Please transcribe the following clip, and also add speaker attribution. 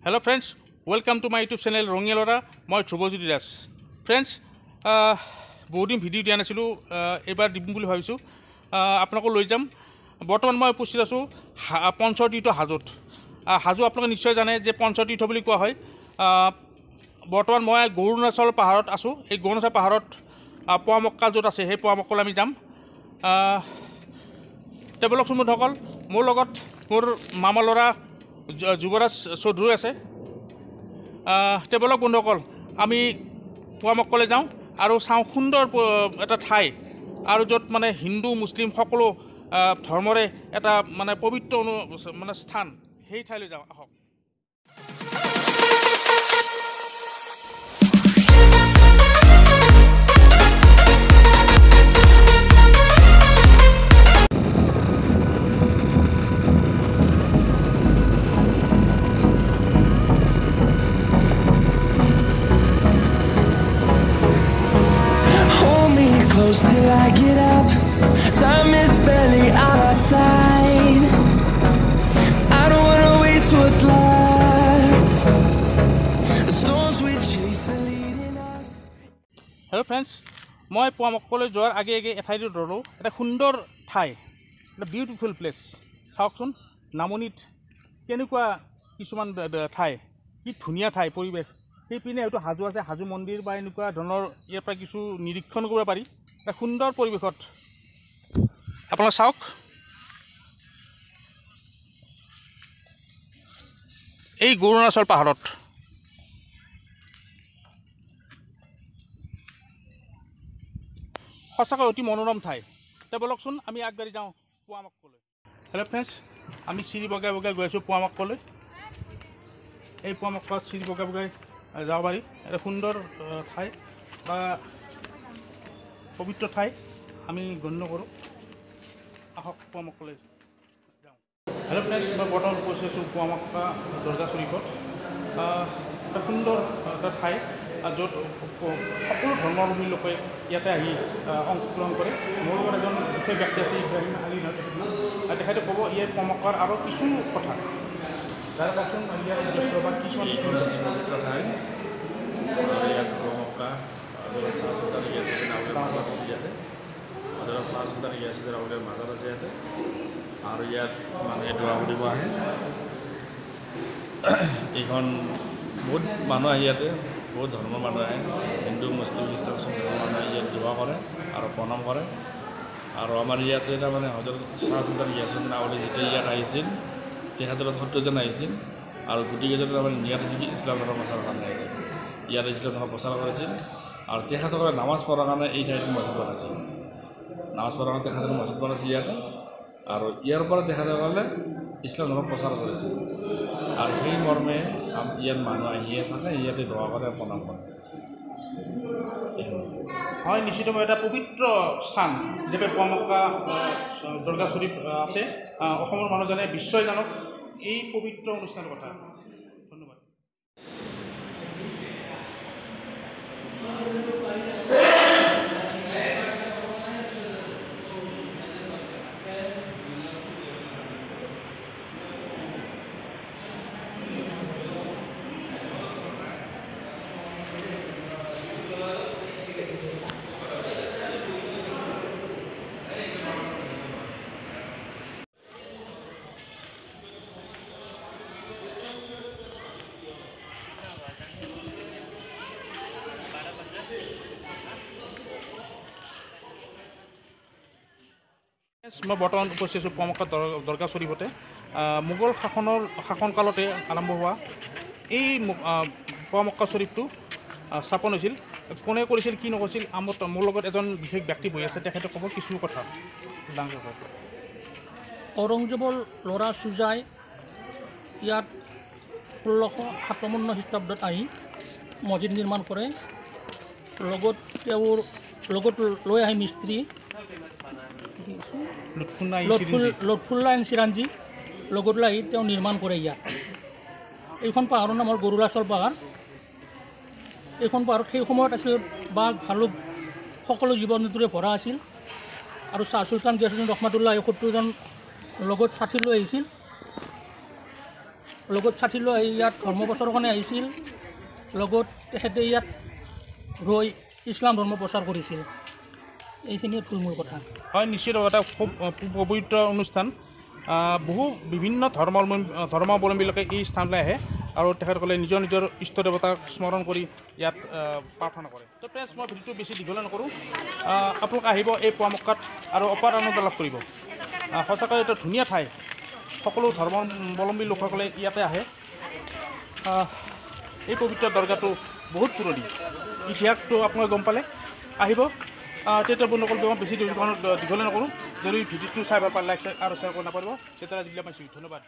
Speaker 1: Hello friends, welcome to my YouTube channel Rangia Lora. মই Dhruvajyoti Das. Friends, বহুত দিন video' দিয়া নাছিলোঁ, এইবাৰ দিম বুলি ভাবিছোঁ, আপোনালোকক লৈ যাম। বৰ্তমান মই উপস্থিত আছোঁ পঞ্চতীৰ্থ হাজোত। হাজো আপোনালোকে নিশ্চয় জানে যে পঞ্চতীৰ্থ বুলি কোৱা হয়। বৰ্তমান মই গৰুণাচল পাহাৰত আছোঁ। এই গৰুণাচল পাহাৰত পোৱামক্কা য'ত আছে সেই পোৱামক্কালৈ আমি যাম। তে ব'লকচোন বন্ধুসকল, মোৰ লগত মোৰ মামা ল'ৰা যুৱৰাজ চৌধুৰী আছে। তে ব'লক বন্ধুসকল, আমি পোৱামক্কালৈ যাওঁ আৰু চাওঁ সুন্দৰ এটা ঠাই, আৰু য'ত মানে হিন্দু মুছলিম সকলো ধৰ্মৰে এটা মানে পবিত্ৰ মানে স্থান, সেই ঠাইলৈ যাওঁ আহক।
Speaker 2: Close till I get up, time is barely on our side. I don't wanna waste what's left. The storms we chase are leading us.
Speaker 1: Hello friends, মই পোৱামক্কালৈ যোৱাৰ আগে আগে এঠাইত ৰ'লোঁ, এটা সুন্দৰ ঠাই, এটা বিউটিফুল প্লেচ। চাওকচোন নামনিত কেনেকুৱা কিছুমান ঠাই, কি ধুনীয়া ঠাই পৰিৱেশ। সেইপিনে হয়তো হাজো আছে, হাজো মন্দিৰ বা এনেকুৱা ধৰণৰ ইয়াৰ পৰা কিছু নিৰীক্ষণ কৰিব পাৰি। এটা সুন্দৰ পৰিৱেশত আপোনালোকে চাওক। এই গৰুণাচল পাহাৰত সঁচাকৈ অতি মনোৰম ঠাই। তে ব'লকচোন আমি আগবাঢ়ি যাওঁ পোৱামক্কালৈ। হেল্ল' ফ্ৰেণ্ডছ, আমি চিৰি বগাই বগাই গৈ আছোঁ পোৱামক্কালৈ। এই পোৱামক্কা চিৰি বগাই বগাই যাব পাৰি। এটা সুন্দৰ ঠাই বা পবিত্ৰ ঠাই আমি গণ্য কৰোঁ। আহক পোৱামক্কালৈ যাওঁ। হেল্ল' ফ্ৰেণ্ডছ, মই বৰ্তমান উপস্থিত আছোঁ পোৱামক্কা দৰগাহ শ্বৰীফত। এটা সুন্দৰ এটা ঠাই য'ত সকলো ধৰ্মাৱলম্বী লোকে ইয়াতে আহি অংশগ্ৰহণ কৰে। মোৰ লগত এজন বিশেষ ব্যক্তি আছে, ইব্ৰাহিম আলী নাম। তেখেতে ক'ব ইয়াৰ পোৱামক্কাৰ আৰু কিছু কথা। দাদা কওকচোন ইয়াৰ উদ্দেশ্য বা কিছুমান।
Speaker 3: এইখন পবিত্ৰ ঠাই, ইয়াত পোৱামক্কা হজৰত শ্বাহ চুলতান গিয়াছুদ্দিন আউলিয়াৰ মাজাৰ আছে। ইয়াতে হজৰত শ্বাহ চুলতান গিয়াছুদ্দিন আউলিয়াৰ মাজাৰ আছে ইয়াতে। আৰু ইয়াত মানুহে দোৱা কৰিব আহে। এইখন বহুত মানুহ আহে ইয়াতে, বহুত ধৰ্মৰ মানুহ আহে, হিন্দু মুছলিম খ্ৰীষ্টান চব ধৰ্মৰ মানুহ আহি ইয়াত দোৱা কৰে আৰু প্ৰণাম কৰে। আৰু আমাৰ ইয়াতে তাৰমানে হজৰত শ্বাহ চুলতান গিয়াছুদ্দিন আউলি যেতিয়া ইয়াত আহিছিল, তেখেতৰ 70জন আহিছিল আৰু গোটেইকেইজনে তাৰমানে ইয়াত আহিছিল ইছলাম ধৰ্ম প্ৰচাৰৰ কাৰণে আহিছিল। ইয়াত ইছলাম ধৰ্ম প্ৰচাৰ কৰিছিল আৰু তেখেতসকলে নামাজ পঢ়াৰ কাৰণে এই ঠাইত মছজিদ বনাইছিল। নামাজ পঢ়াৰ কাৰণে তেখেতসকলে মছজিদ বনাইছিল ইয়াতে। আৰু ইয়াৰ পৰা তেখেতসকলে ইছলাম ধৰ্ম প্ৰচাৰ কৰিছিল। আৰু সেই মৰ্মে ইয়াত মানুহ আহিয়ে থাকে, ইয়াতে দোৱা কৰে, প্ৰণাম কৰে।
Speaker 1: হয়, নিশ্চিতভাৱে এটা পবিত্ৰ স্থান হিচাপে পোৱামক্কা দৰগাহ শ্বৰীফ আছে। অসমৰ মানুহ জানে, বিশ্বই জানক এই পবিত্ৰ অনুষ্ঠানৰ কথা। ধন্যবাদ। মই বৰ্তমান উপস্থিত আছোঁ পোৱামক্কা দৰগাহ শ্বৰীফতে। মোগল শাসনকালতে আৰম্ভ হোৱা এই পোৱামক্কা শ্বৰীফটো স্থাপন হৈছিল। কোনে কৰিছিল, কি নকৰিছিল, মোৰ লগত এজন বিশেষ ব্যক্তি বহি আছে, তেখেতে ক'ব কিছু কথা। ডাঙৰ
Speaker 4: ঔৰংজেবৰ ল'ৰা চুজাই ইয়াত 1657 খ্ৰীষ্টাব্দত আহি মছজিদ নিৰ্মাণ কৰে। লগত তেওঁৰ লগত লৈ আহি মিস্ত্ৰী লটফুল্লা এণ্ড চিৰাঞ্জী লগত লৈ আহি তেওঁ নিৰ্মাণ কৰে ইয়াত। এইখন পাহাৰৰ নাম হ'ল গৰুড়াচল পাহাৰ। এইখন পাহাৰত সেই সময়ত আছিল বাঘ, ভালুক, সকলো জীৱ জন্তুৰে ভৰা আছিল। আৰু শ্বাহ চুলতান গিয়াছুদ্দিন ৰহমাতুল্লাহ 70জন লগত সাথী লৈ আহিছিল। লগত ছাঠি লৈ আহি ইয়াত ধৰ্ম প্ৰচাৰৰ কাৰণে আহিছিল। লগত তেখেতে ইয়াত ৰৈ ইছলাম ধৰ্ম প্ৰচাৰ কৰিছিল। এইখিনিয়ে থুলমূল কথা।
Speaker 1: হয়, নিশ্চিত এটা খুব পবিত্ৰ অনুষ্ঠান। বহু বিভিন্ন ধৰ্মাৱলম্বীলোকে এই স্থানলৈ আহে আৰু তেখেতসকলে নিজৰ নিজৰ ইষ্ট দেৱতাক স্মৰণ কৰি ইয়াত প্ৰাৰ্থনা কৰে। তো ফ্ৰেণ্ডছ, মই ভিডিঅ'টো বেছি দীঘলীয়া নকৰোঁ। আপোনালোক আহিব এই পোৱামক্কাত আৰু অপাৰ আনন্দ লাভ কৰিব। সঁচাকৈ এটা ধুনীয়া ঠাই। সকলো ধৰ্মাৱলম্বী লোকসকলে ইয়াতে আহে। এই পবিত্ৰ দৰগাহটো বহুত পুৰণি, ইতিহাসটো আপোনালোকে গম পালে। আহিব তেতিয়া বন্ধুসকল, মই বেছি দীঘলীয়া নকৰোঁ। যদি ভিডিঅ'টো চাই ভাল পালে লাইক আৰু শ্বেয়াৰ কৰিব নাপাৰিব। তেতিয়া আজিলৈ পাইছোঁ, ধন্যবাদ।